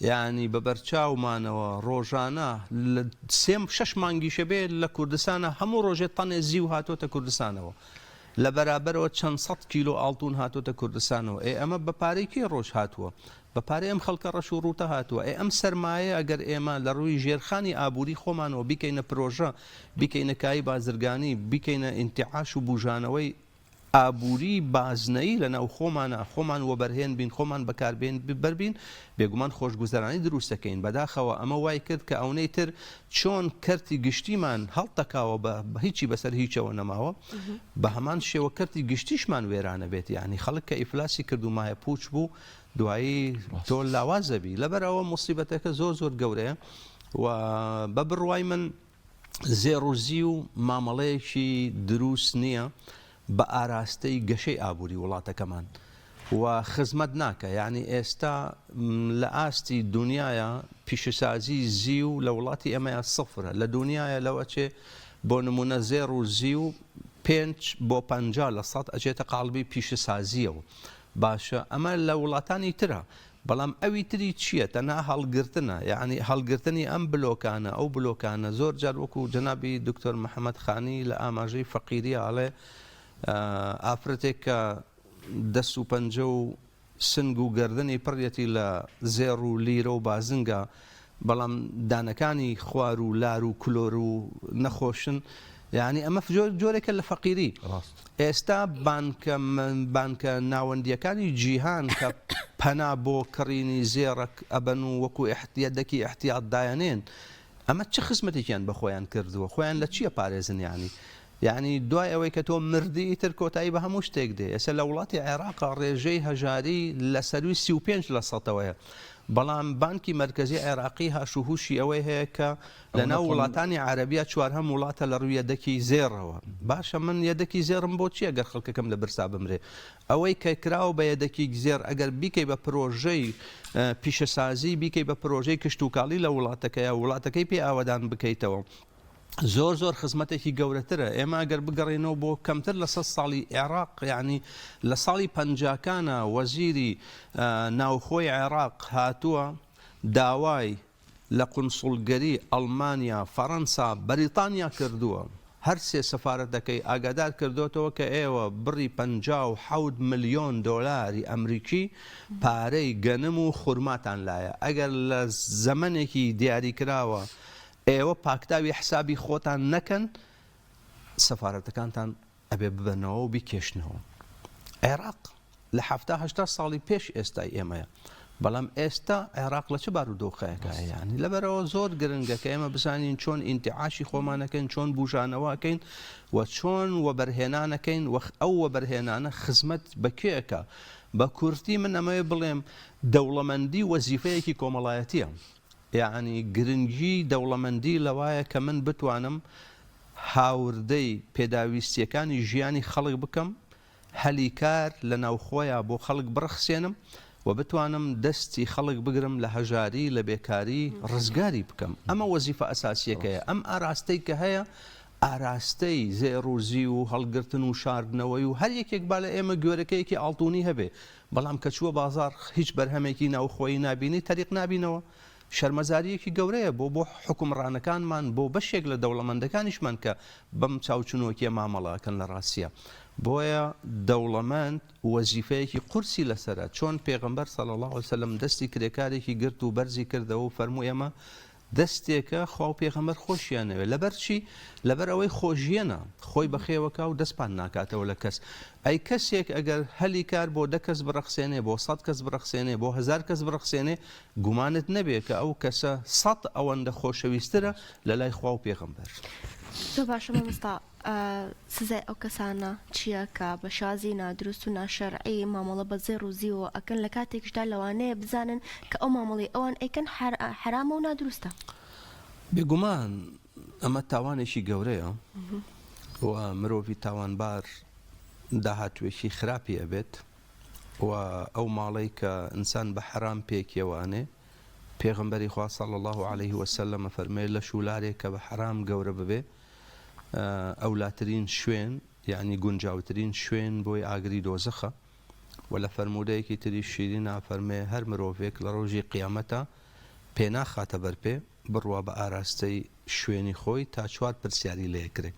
یانی بە بەرچاومانەوە ڕۆژانە لە سێ شەش مانگیشە بێ لە کوردستانە هەموو ڕۆژێ تەنێ زیو هاتۆتە کوردستانەوە لە بەرابەرەوە چەند سەد کیلۆ ئاڵتون هاتۆتە کوردستانەوە ئێ ئەمە بە پارەی کێ ڕۆژ هاتووە بە پارەی ئەم خەڵکە ڕەش و ڕووتە هاتووە ئێ ئەم سەرمایە ئەگەر ئێمە لە ڕووی ژێرخانی ئابووری خۆمانەوە بیکەینە پرۆژە بیکەینە کای بازرگانی بیکەینە ئینتعاش و بوژانەوەی ئابووری بازنەیی لە ناو خۆمانا خۆمان وەبەرهێن بین خۆمان بەکاربێن بەر بین بێگومان خۆشگوزەرانی دروست دەکەین بەداخەوە ئەمە وای کرد کە ئەونەی تر چۆن کەرتی گشتیمان هەڵتەکاوە بە هیچی بەسەر هیچەوە نەماوە بە هەمان شێوە کەرتی گشتیشمان وێرانە بێت یعنی خەڵک کە ئیفلاسی کرد و مایە پوچ بوو دوایی تۆ لاواز دەبی لەبەر ئەوە موسیبەتەکە زۆر زۆر گەورەیە و بە بڕوای من زێڕ و زیو مامەڵەیەکی دروست نییە بە ئاراستەی گەشەی ئابووری وڵاتەکەمان و خزمەت ناکە یعنی ئێستا لە ئاستی دنیاە پیشەسازی زیو لە وڵاتی ئێمەیە سفرە لە دنیاە لەوە چێ بۆ نمونە زێڕ و زیو پێنج بۆ 50% ئەچێتە قاڵبی پیشەسازیەوە باشە ئەمە لە وڵاتانی ترە بەڵام ئەوی تری چییە تەنها هەڵگرتنە یەعنی هەڵگرتنی ئەم بلۆکانە ئەو بلۆکانە زۆر جار وەکو جەنابی دکتۆر محەمەد خانی لە ئاماژەی فەقیریە ئەڵێ ئافرەتێک کە دەست و پەنجە و سنگ و گەردنی پڕیەتی لە زێڕ و لیرە و بازنگە بەڵام دانەکانی خوار و لار و کلۆر و نەخۆشن یعنی ئەمە جۆرێکە لە فەقیری ئێستا بانکە بانکە ناوەندیەکانی جیهان کە پەنا بۆ کڕینی زێڕەک ئەبەن و وەکو یەدەکی ئیحتیاط دایەنێن ئەمە چ خزمەتێکیان بە خۆیان کردووە خۆیان لە چیە پارێزن یعنی یعنی دوای ئەوەی کە تۆ مردی ئیتر کۆتایی بە هەموو شتێک دێ ئێستا لە وڵاتی عێراقا ڕێژەی هەژاری لە سەروی 35 لە سەتەوەیە بەڵام بانکی مەرکەزی عێراقی هاش و هوشی ئەوەی هەیە کە لە ناو وڵاتانی عەرەبیا چوارهەم وڵاتە لە ڕووی یەدەکی زێڕەوە. باشە من یەدەکی زێڕم بۆ چییە گەر خەڵکەکەم لە برسا بمرێ؟ ئەوەی کە کراوە بە یەدەکی زێڕ ئەگەر بیکەی بە پرۆژەی پیشەسازی بیکەی بە پرۆژەی کشتوکاڵی لە وڵاتەکەیا وڵاتەکەی پێ ئاوەدان بکەیتەوە زۆر زۆر خزمەتێکی گەورەترە. ئێمە ئەگەر بگەڕێینەوە بۆ کەمتر لە سەد ساڵی عێراق یانی لە ساڵی پەنجاکانە وەزیری ناوخۆی عێراق هاتووە داوای لە قونسوڵگەری ئەڵمانیا، فەڕەنسا، بەریتانیا کردووە، هەر سێ سەفارەتەکەی ئاگادار کردۆتەوە کە ئێوە بڕی 57 ملیۆن دۆلاری ئەمریکی پارەی گەنم و خورماتان لایە، ئەگەر لە زەمەنێکی دیاریکراوە ئێوە پاکتاوی حسابی خۆتان نەکەن سەفارەتەکانتان ئەبێ ببەنەوە و بیکێشنەوە. عێراق لە حەفتا هەشتا ساڵی پێش ئێستای ئێمەیە. بەڵام ئێستا عێراق لە چ بارودۆخێکایە یانی لەبەرەوە زۆر گرنگە کە ئێمە بزانین چۆن ئینتعاشی خۆمانەکەین چۆن بوژانەوەکەین و چۆن وەبەرهێنانەکەین وەخ ئەو وەبەرهێنانە خزمەت بە کێکە بە کورتی من ئەمەوێ بڵێم دەوڵەمەندی وەزیفەیەکی کۆمەڵایەتیە یەعنی گرنگی دەوڵەمەندی لەوایە کە من بتوانم هاوردەی پێداویستییەکانی ژیانی خەڵک بکەم، هەلی کار لە ناوخۆیا بۆ خەڵک بڕەخسێنم و بتوانم دەستی خەڵک بگرم لە هەژاری، لە بێکاری ڕزگاری بکەم. ئەمە وەزیفە ئەساسییەکەیە. ئەم ئاراستەی کە هەیە، ئاراستەی زێڕ و زیو و هەڵگرتن و شاردنەوەی و هەر یەکێک با لە ئێمە گوێرەکەیەکی ئاڵتوونی هەبێ، بەڵام کە چووە بازاڕ هیچ بەرهەمێکی ناوخۆیی نابینی، تەریق نابینەوە. شەرمەزارییەکی گەورەیە بۆ بۆ حوکمڕانەکانمان، بۆ بەشێک لە دەوڵەمەندەکانیشمان کە بەم چاوچنۆکییە مامەڵە ئەکەن لە ڕاستیا. بۆیە دەوڵەمەند وەزیفەیەکی قورسی لەسەرە، چۆن پێغەمبەر صلی اللە علیە وسلم دەستی کرێکارێکی گرت و بەرزی کردەوە و فەرمووی ئەمە دەستێکە خوا و پێغەمبەر خۆشیان ئەوێ. لەبەر چی؟ لەبەر ئەوەی خۆشژیەنە، خۆی بەخێوەکا و دەست پان ناکاتەوە لە کەس. ئەی کەسێک ئەگەر هەلی کار بۆ دە کەس بڕەخسێنێ، بۆ سەت کەس بڕەخسێنێ، بۆ هەزار کەس بڕەخسێنێ، گومانت نەبێ کە ئەو کەسە سەت ئەوەندە خۆشەویسترە لە لای خوا و پێغەمبەر. زۆر باشە مامۆستا سزای ئەو کەسانە چییە کە بە شێوازی نادروست و ناشەرعی مامەڵە بە زێڕ و زیوەوە ئەکەن لە کاتێکیشدا لەوانەیە بزانن کە ئەو مامەڵەی ئەوان ئەیکەن حەرامە و نادروستە؟ بێگومان ئەمە تاوانێکی گەورەیە و مرۆڤی تاوانبار داهاتووێکی خراپی ئەبێت و ئەو ماڵەی کە ئینسان بە حەرام پێکیەوە ئەنێ پێغەمبەری خوا صلی اللە علیه وسلم ئەفەرموێ لەش و لارێک کە بە حەرام گەورە ببێ ئەولاترین شوێن. یەعنی گونجاوترین شوێن بۆی ئاگری دۆزەخە، وە لە فەرموودەیەکی تری شیرینا فەرمێ هەر مرۆڤێک لە ڕۆژی قیامەتا پێ ناخاتە بەر پێ بڕوا بە ئاراستەی شوێنی خۆی تا چوار پرسیاری لێ کرێ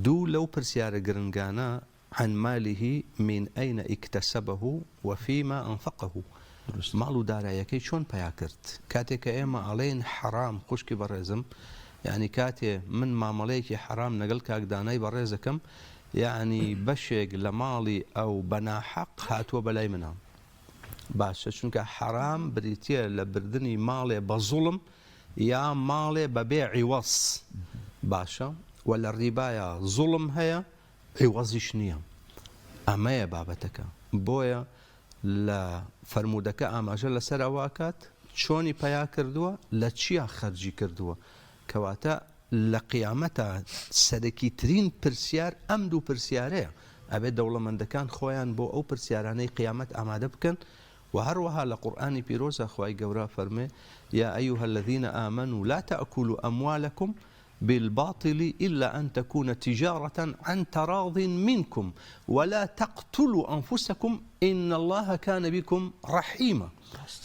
دوو لەو پرسیارە گرنگانە عن ماله من أین اکتسبه و فیما انفقه ماڵ و دارایەکەی چۆن پەیا کرد کاتێ کە ئێمە ئەڵێین حەرام خوشکی بەڕێزم یانی کاتێ من مامەڵەیەکی حەرام لەگەڵ کاک دانای بەڕێزەکەم یانی بەشێک لە ماڵی ئەو بە ناحەق هاتووە بەلای منە باشە چونکە حەرام بریتە لە بردنی ماڵێ بە زوڵم یا ماڵێ بەبێ عیوەز باشە وە لە ڕیبایە زوڵم هەیە عیوەزیش نییە ئەمەیە بابەتەکە بۆیە لە فەرموودەکە ئاماژە لەسەر ئەوە ئەکات چۆنی پەیا کردووە لە چیا خەرجی کردووە کەواتە لە قیامەتا سەرەکی ترین پرسیار ئەم دوو پرسیارەیە ئەبێت دەوڵەمەندەکان خۆیان بۆ ئەو پرسیارانەی قیامەت ئامادە بکەن و هەروەها لە قورئانی پیرۆزا خوای گەورە فەرمێ یا ایها الذین آمنوا لا تأکلوا اموالکم بالباطل الا ان تکون تجارة عن تراض منکم ولا تقتلوا انفسکم ان اللە کان بکم رحیما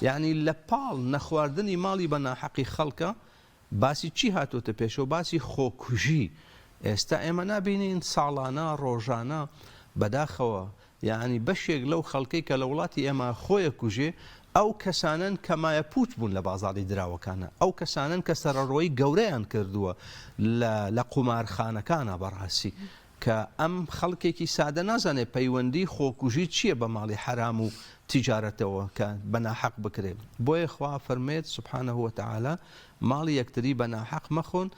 یانی لە پاڵ نەخواردنی ماڵی بە ناحەقی خەڵکە باسی چی هاتۆتە پێشەوە باسی خۆکوژی ئێستا ئێمە نابینین ساڵانە ڕۆژانە بەداخەوە یەعنی بەشێک لەو خەڵکەی کە لە وڵاتی ئێمە خۆی ئەکوژێ ئەو کەسانەن کە مایەپووچ بوون لە بازاڕی دراوەکانا، ئەو کەسانەن کە سەرەڕۆیی گەورەیان کردووە لە لە قومارخانەکانا بەڕاستی کە ئەم خەڵکێکی سادە نازانێ پەیوەندی خۆکوژی چییە بە ماڵی حەرام و تیجارەتەوە کە بە ناحەق بکرێ بۆیە خوا فەرمێت سبحانە وتعالی ماڵی یەکتری بە ناحەق مەخۆن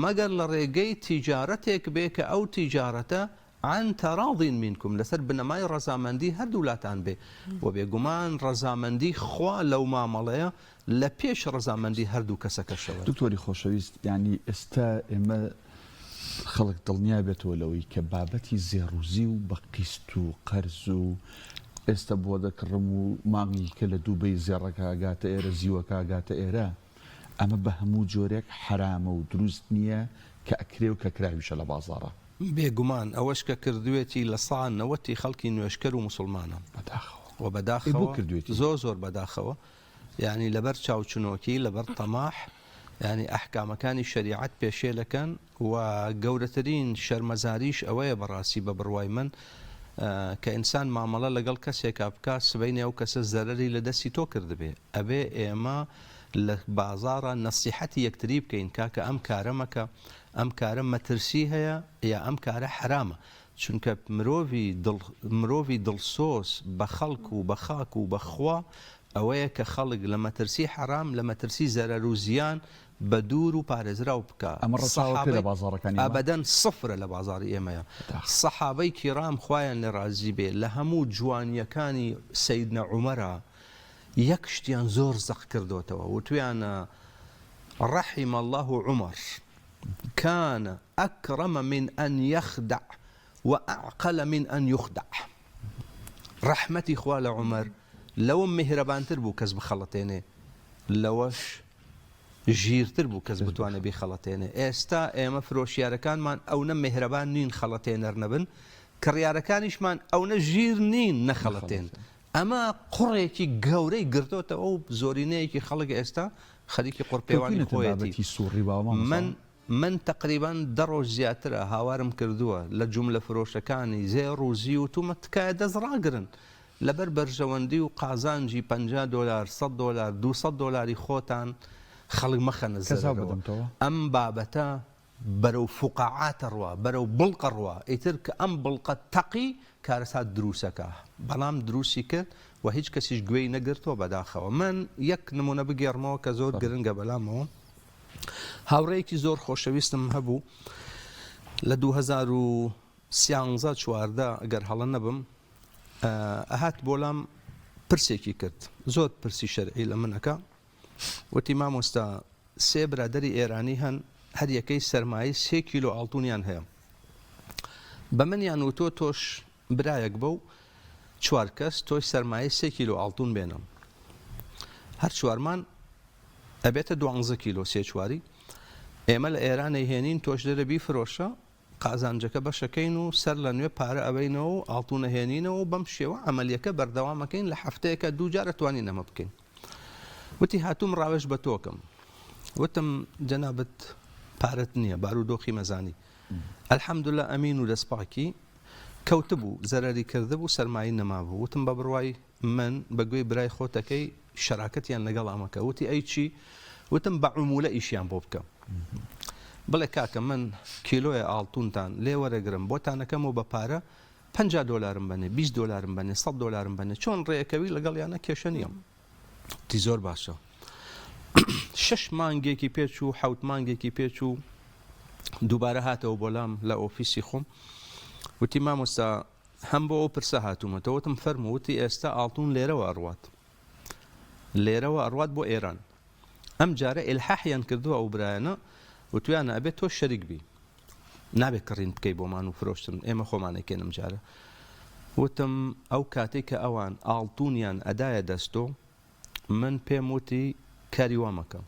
مەگەر لە ڕێگەی تیجارەتێک بێ کە ئەو تیجارەتە عن تراض منکم، لەسەر بنەمای ڕەزامەندی هەردوولاتان بێ، وە بێگومان ڕەزامەندی خوا لەو مامەڵەیە لە پێش ڕەزامەندی هەردوو کەسەکەشەوەیە. دکتۆری خۆشەویست یانی ئێستا ئێمە خەڵک دڵنیا بێتەوە لەوەی کە بابەتی زێڕ و زیو بە قیست و قەرز و ئێستا بۆ دەکڕم و مانگی کە لە دوبەی زێڕەکە ئەگاتە ئێرە زیوەکە ئەگاتە ئێرە ئەمە بە هەموو جۆرێک حەرامە و دروست نییە کە ئەکرێ و کە کراویشە لە بازاڕا. بێ گومان ئەوەش کە کردوێتی لە سا نەوەتی خەڵکی نوێژکەر و موسڵمانە. بەداخەوە. وە ئەی بۆ بەداخەوە کردوێتی؟ زۆر زۆر بەداخەوە یانی لەبەر چاوچنۆکی لەبەر تەماح یانی ئەحکامەکانی شەریعەت پێشێلەکەن و گەورەترین شەرمەزاریش ئەوەیە بەڕاستی بە بڕوای من کە ئینسان مامەڵە لەگەڵ کەسێکا بکا سبەینێ ئەو کەسە زەرەری لە دەستی تۆ کردبێ ئەبێ ئێمە لە بازاڕا نەسیحەتی یەکتری بکەین کاکە ئەم کارە مەکە ئەم کارە مەترسی هەیە یا ئەم کارە حەرامە چونکە مرۆڤی دڵ مرۆڤی دڵسۆز بە خەڵک و بە خاک و بە خوا ئەوەیە کە خەڵک لە مەترسی حەرام لە مەترسی زەرەر و زیان بە دوور و پارێزراو بکا ئەمە ڕەچاوەکرێ لە سەحابەی بازاڕەکانی ئێمە؟ ئەبەدەن سفرە لە بازاڕی ئێمەیا بەداخەوە. سەحابەی کیڕام خوایان لێ ڕازی بێ لە هەموو جوانیەکانی سەیدنا عومەرا یەک شتیان زۆر زەق کردۆتەوە وتویانە رحم اللە عمر کان اکرم من ان یخدع و اعقل من ان یخدع ڕەحمەتی خوا لە عومەر لەوە میهرەبانتر بوو کەس بخەڵەتێنێ لەوەش ژیرتر بوو کەس بتوانێ بیخەڵەتێنێ ئێستا ئێمە فرۆشیارەکانمان ئەونە میهرەبان نین خەڵەتێنەر نەبن کڕیارەکانیشمان ئەونە ژیر نین نەخەڵەتێن ئەمە قوڕێکی گەورەی گرتۆتەوە و زۆرینەیەکی خەڵک ئێستا خەریکی قوڕپێوانی کەوتوینەتە خۆیەتی. بابەتی سوڕی باوە مامۆستا؟ من من تەقریبەن دە ڕۆژ زیاترە هاوارم کردووە لە جوملە فرۆشەکانی زێڕ و زیو وتومە تکایە دەست ڕاگرن لەبەر بەرژەوەندی و قازانجی 50 دۆلار 100 دۆلار 200 دۆلاری خۆتان خەڵک مەخەنە کەس ئاو زەرەرەوە بەدەمتەوە؟ ئەم بابەتە بەرەو فوقاعات ئەڕوا، بەرەو بڵق ئەڕوا، ئیتر کە ئەم بڵقە تەقی کارەسات دروسەکا، بەڵام دروسی کرد و هیچ کەسیش گوێی نەگرتوە بەداخەوە. من یەک نمونە بگێڕمەوە کە زۆر گرنگە بەلامەوە. هاوڕێیەکی زۆر خۆشەویستم هەبوو لە 2013 14 گەر هەڵە نەبم ئەهات بۆلام پرسێکی کرد زۆر پرسی شەرعی لە من ئەکا وتی مامۆستا سێ برادەری ئێرانی هەن هەر یەکەی سەرمایەی سێ کیلۆ ئاڵتونیان هەیە بە منیان وتووە تۆش برایەک بە و چوار کەس تۆش سەرمایەی سێ کیلۆ ئاڵتون بێنە هەر چوارمان ئەبێتە دوانزە کیلۆ سێ چواری ئێمە لە ئێران ئەیهێنین تۆش لێرە بیفرۆشە. قازانجەکە بەشەکەین و سەر لە نوێ پارە ئەبەینەوە و ئاڵتون ئەهێنینەوە و بەم شێوە عەمەلیەکە بەردەوام ئەکەین لە هەفتەیەکا دووجار ئەتوانین ئەمە بکەین. وتی هاتووم ڕاوێژ بە تۆ کەم. وتم جەنابت پارەت نییە بارودۆخی مەزانی. الحمدللە ئەمین و دەستپاکی کەوتبوو زەرەری کردبوو سەرمایەی نەمابوو. وتم بە بڕوای من بە گوێی برای خۆتەکەی شەراکەتیان لەگەڵا مەکە. وتی ئەی چی؟ وتم بە عمولە ئیشیان بۆ بکە. بڵێ کاکە من کیلۆیە ئاڵتونتان لێ وەرەگرم بۆتانەکەم و بە پارە 50 دۆلارم بەنێ 20 دۆلارم بەنێ 100 دۆلارم بەنێ چۆن ڕێەکەوی لەگەڵیانە کێشە نییە. وتی زۆر باشە. شەش مانگێکی پێچوو حەوت مانگێکی پێچوو دووبارە هاتەوە بۆ لام لە ئۆفیسی خۆم وتی مامۆستا هەم بۆ ئەو پرسە هاتوومەتەوە وتم فەرموو وتی ئێستا ئاڵتون لێرەوە ئەڕوات لێرەوە ئەڕوات بۆ ئێران ئەم جارە ئیلحاحیان کردووە ئەو برایانە وتویانە ئەبێت تۆ شەریک بی نابێت کڕین بکەی بۆمان و فرۆشتن ئێمە خۆمانەکەین ئەم جارە وتم ئەو کاتێک کە ئەوان ئاڵتونیان ئەدایە دەستۆ من پێم وتی کاری وا مەکە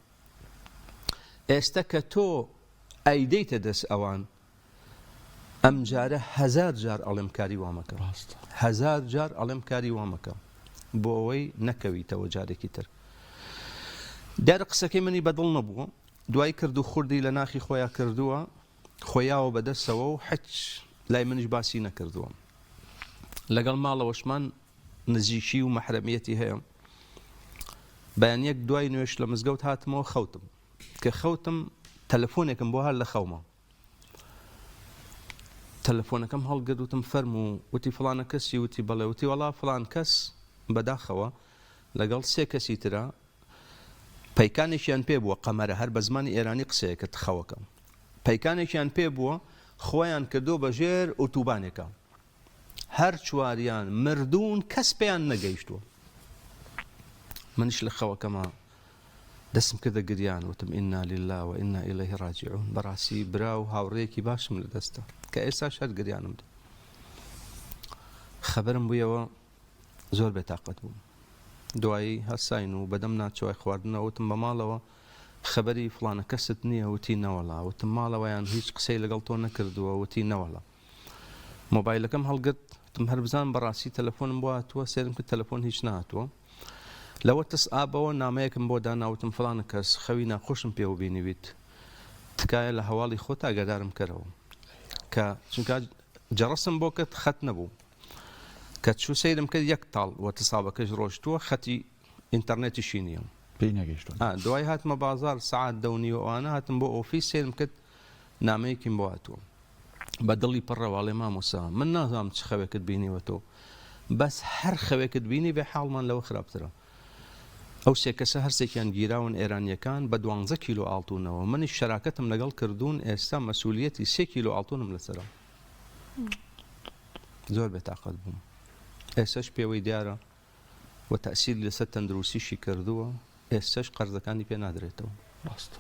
ئێستا کە تۆ ئەیدەیتە دەست ئەوان ئەمجارە هەزار جار ئەڵێم کاری وا مەکە. ڕاستە. هەزار جار ئەڵێم کاری وا مەکە بۆ ئەوەی نەکەویتەوە جارێکی تر. دیارە قسەکەی منی بەدڵ نەبووە. دوای کرد و خوردی لە ناخی خۆیا کردووە، خۆیاوە بەدەستەوە و حچ لای منیش باسی نەکردووە. لەگەڵ ماڵەوەشمان نزیکی و مەحرەمیەتی هەیە. بەیانیەک دوای نوێژ لە مزگەوت هاتمەوە خەوتم. کە خەوتم تەلەفۆنێکم بۆ هات لە خەوما. تەلەفۆنەکەم هەڵگرت وتم فەرموو وتی فڵانە کەسی وتی بەڵێ وتی وەڵا فڵان کەس بەداخەوە لەگەڵ سێ کەسی ترا پەیکانێکیان پێ بووە قەمەرە هەر بە زمانی ئێرانی قسەیە کرد خەوەکە پەیکانێکیان پێ بووە خۆیان کردو بە ژێر ئوتوبانێکە هەر چواریان مردوون کەس پێیان نەگەیشتووە منیش لە خەوەکەما دەستم کردە گریان وتم انا للە و انا الیه راجعون بەڕاستی برا و هاوڕێیەکی باشم لەدەستدا کە ئێستاش هەر گریانم دێ خەبەرم بوویەوە زۆر بێتاقەت بووم دوایی هەستاین و بەدەم ناچوای خواردنەوە وتم بە ماڵەوە خەبەری فڵانە کەست نییە وتی نەوەڵا وتم ماڵەوەیان هیچ قسەی لەگەڵ تۆ نەکردووە وتی نەوەڵا مۆبایلەکەم هەڵگرت وتم هەر بزانم بەڕاستی تەلەفۆنم بۆ هاتووە سێرم کرد تەلەفۆن هیچ نەهاتووە لەوە تس ئابەوە نامەیەکم بۆ دانا وتم فڵانە کەس خەوی ناخۆشم پێوە بینیویت تکایە لە هەواڵی خۆت ئاگادارم کەرەوە کە چونکە جەڕسم بۆ کرد خەت نەبوو کە چوو سەیرم کرد یەک تاڵ وەتسابەکەش ڕۆشتووە خەتی ئینتەرنێتیشی نییە پێی نەگەیشتوون. دوای هاتمە بازاڕ سەعات دە و نیوە ئەوانە هاتم بۆ ئۆفیس سەیرم کرد نامەیەکیم بۆ هاتووە بە دڵی پڕەوە ئەڵێ مامۆستا من نازانم چ خەوێکت بینیوە تۆ بەس هەر خەوێکت بینی بێ حاڵمان لەوە خراپترە ئەو سێ کەسە هەرسێکیان گیراون ئێرانیەکان بە دوانزە کیلۆ ئاڵتونەوە منیش شەراکەتم لەگەڵ کردوون ئێستا مەسولیەتی سێ کیلۆ ئاڵتونم لەسەرە زۆر بێتاقەت بووم ئێستاش پێوەی دیارە و تەئسیری لەسەر تەندروستیشی کردووە ئێستەش قەرزەکانی پێ نادرێتەوە. ڕاستە.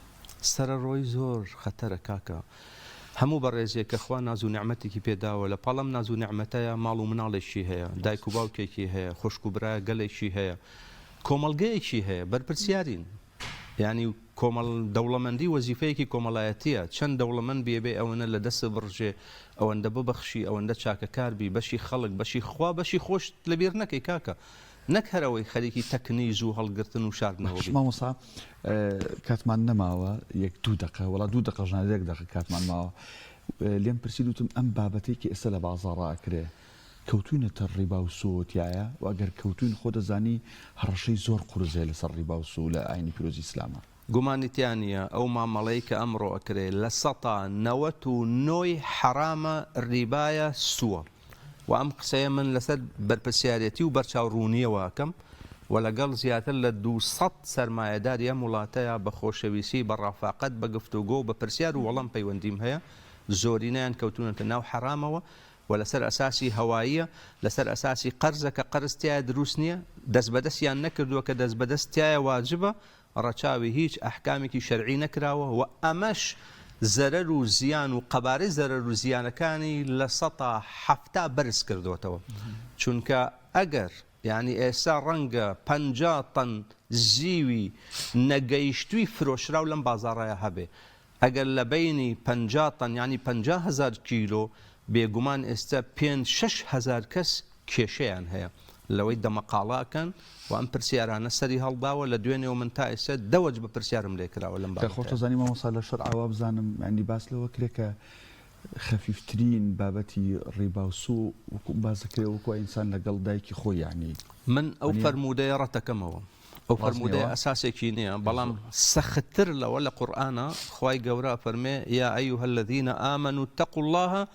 سەرەڕۆیی زۆر خەتەرە کاکە هەموو بەڕێزێک کە خوا ناز و نیعمەتێکی پێ داوە لە پاڵ ئەم ناز و نیعمەتەیا ماڵ و مناڵێکی هەیە دایک و باوکێکی هەیە خوشک و برا گەلێکی هەیە کۆمەڵگەیەکی هەیە بەرپرسیارین یانی کۆمەڵ دەوڵەمەندی وەزیفەیەکی کۆمەڵایەتیە چەند دەوڵەمەند بی ئەبێ ئەوەنە لە دەستت بڕژێ ئەوەندە ببەخشی ئەوەندە چاکەکار بی بەشی خەڵک بەشی خوا بەشی خۆشت لەبیر نەکەی کاکە نەک هەر ئەوەی خەریکی تەکنیز و هەڵگرتن و شاردنەوە باش بیت. مامۆستا کاتمان نەماوە یەک دوو دەقە وەڵا دوو دەقەش نا یەک دەقە کاتمان ماوە لێم پرسیت وتم ئەم بابەتەی کە ئێستا لە بازاڕا ئەکرێ کەوتوینەتە ڕیبا و سوو تیایا و ئەگەر کەوتوین خۆ دەزانی هەڕەشەی زۆر قورس هەیە لەسەر ڕیبا و سوو لە ئاینی پیرۆزی ئیسلاما. گومانی تیا نیە ئەو مامەڵەی کە ئەمڕۆ ئەکرێ لە سەتا نەوەت و نۆی حەرامە ڕیبایە سووە و ئەم قسەیە من لەسەر بەرپرسیارێتی و بەرچاو ڕوونیەوە ئەکەم و لەگەڵ زیاتر لە 200 سەرمایەداری ئەم وڵاتەیا بە خۆشەویستی بە ڕافاقەت بە گفتوگۆ و بە پرسیار و وەڵام پەیوەندیم هەیە زۆرینەیان کەوتوونەتە ناو حەرامەوە و لەسەر ئەساسی هەواییە، لەسەر ئەساسی قەرزە کە قەرز تیایا دروست نیە، دەست بەدەستیان نەکردووە کە دەست بەدەست تیایا واجبە، ڕەچاوی هیچ ئەحکامێکی شەرعی نەکراوە و ئەمەش زەرەر و زیان و قەبارەی زەرەر و زیانەکانی 70% بەرز کردۆتەوە چونکە ئەگەر یانی ئێستا ڕەنگە 50 تەن زیوی نەگەیشتووی فرۆشراو لەم بازاڕەیا هەبێ. ئەگەر لە بەینی 50 تەن یانی 50 هەزار کیلۆ بێگومان ئێستا پێنج 6 هەزار کەس کێشەیان هەیە لەوەی دەمەقاڵە ئەکەن و ئەم پرسیارانە سەری هەڵداوە لە دوێنێوە من تا ئێستا دە وەجبە پرسیارم لێ کراوە لەم کە خۆتە بابەتەیا. زانی مامۆستا لە شەرعا وابزانم یانی باس لەوە کرێ کە خەفیفترین بابەتی ڕیبا و سوو وەکو باس دەکرێ وەکو ئینسان لەگەڵ دایکی خۆی یانی من ئەو وانیە؟ فەرموودەیە ڕەتەکەمەوە ئەو ڕاست نیە فەرموودەیە وا؟ ئەساسێکی نیە ئەی بەڵام زۆر. سەختتر لەوە لە قورئانا خوای گەورە ئەفەرمێ یا ایها الذین آمنوا اتقوا اللە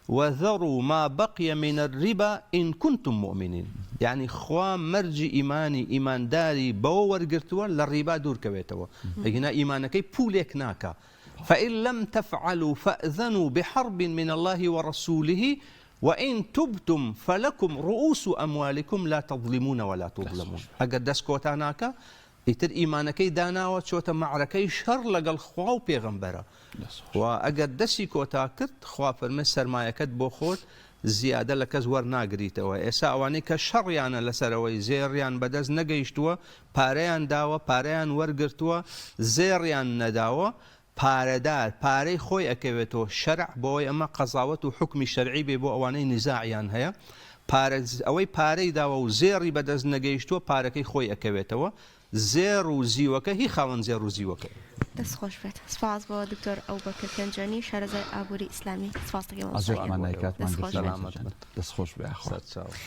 وذروا ما بقی من الربا ان کنتم مۆمنین یەعنی خوا مەرجی ئیمانی ئیمانداری بەوە وەرگرتووە لە ڕیبا دوور کەوێتەوە ئەگینا ئیمانەکەی پولێک ناکا فان لم تفعلوا فاذنوا بحرب من اللە ورسوله وان تبتم فلکم رؤوس اموالکم لا تظلمون ولا تظلمون ئەگەر دەست کۆتا ناکا ئیتر ئیمانەکەی داناوە چۆتە مەعرەکەی شەڕ لەگەڵ خوا و پێغەمبەرە و ئەگەر دەسی کۆتا کرد خوا فەرمێ سەرمایەکەت بۆ خۆت زیادە لە کەس وەرناگریتەوە ئێسا ئەوانەی کە شەڕیانە لەسەرەوەی زێڕیان بەدەست نەگەیشتووە پارەیان داوە پارەیان وەرگرتووە زێڕیان نەداوە پارەدار پارەی خۆی ئەکەوێتەوە شەرع بۆی ئەمە قەزاوەت و حوکمی شەرعی بێ بۆ ئەوانەی نیزاعیان هەیە پارە ئەوەی پارەی داوە و زێڕی بەدەست نەگەیشتووە پارەکەی خۆی ئەکەوێتەوە زێڕ و زیوەکە هی خاوەن زێڕ و زیوەکەیە. دەست خۆش بێت سپاس بۆ دکتۆر ئەوبەکر پێنجوێنی شارەزای ئابووری ئیسلامی سپاس دەکەین مامۆستا ئازیزمان گیان نایکاتمان دەست خۆش گرت بێت. سەلامەت بن دەست خۆش بێ یاخوا. سەرچاوە.